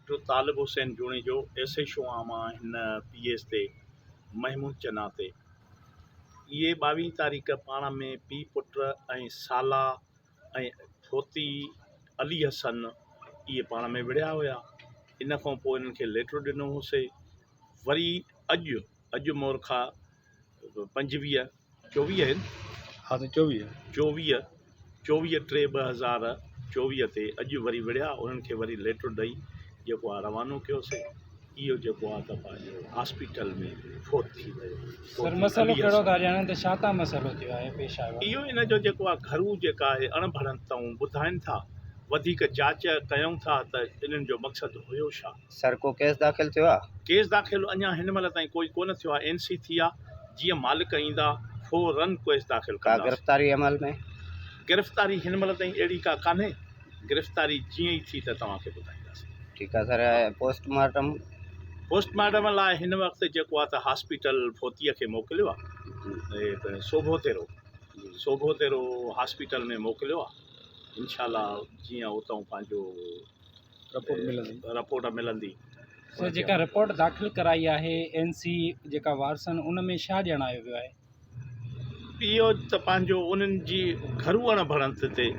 Inspector Talib Hussain Junejo S H O آن مان هن P S تي محمود چنا تي اهي ٻاويهه تاريخ پاڻ ۾ پي پٽ ۽ سالا ۽ فوتي علي حسن اهي پاڻ ۾ وڙهيا هيا ان کان پوء انهن کي ليٽر ڏنو هوسي وري اڄ اڄ مورکا 25 24 آهن؟ ها سائين 24. 24 24 ٽي 2024 تي اڄ وري وڙهيا انهن کي وري ليٽر ڏئي جيڪو آ روانو ڪيوسي اهو جيڪو آ ته پنهنجو هاسپيٽل ۾ فوت ٿي ويو. سر مسئلو ڪهڙو ٿا ڄاڻن ته ڇا تان مسئلو ٿيو آهي پيش آيو آهي. اهو ان جو جيڪو آ گهرو جيڪا آهي اڻ ڀڻت تئون ٻڌائن ٿا وڌيڪ جاچ ڪيون ٿا ته انهن جو مقصد هيو ڇا. سر ڪو ڪيس داخل ٿيو آ؟ ڪيس داخل اڃا هن مهل تائين ڪوئي ڪونه ٿيو آ اين سي ٿي آ جيئن مالڪ ايندا فو رن ڪيس داخل ڪا ڪنداسين. گرفتاري عمل ۾؟ گرفتاري هن مهل تائين اهڙي ڪا ڪانهي گرفتاري جيئن ئي ٿي ته توهان کي ٻڌائينداسين. ٺيڪ آ سر پوسٽ مارٽم؟ پوسٽ مارٽم لاء هن وقت جيڪو آ ته هاسپيٽل فوتيء کي موڪليو آ سوڀو تيرو سوڀو تيرو هاسپيٽل ۾ موڪليو آ انشاء الله جيئن اتان پنهنجو رپورٽ ملندي. رپورٽ ملندي. سر جيڪا رپورٽ داخل ڪرائي آهي اين سي جيڪا وارثن ان ۾ ڇا ڄاڻايو ويو آهي؟ اهو ته پنهنجو انهن جي گهرو اڻ ڀڻت تي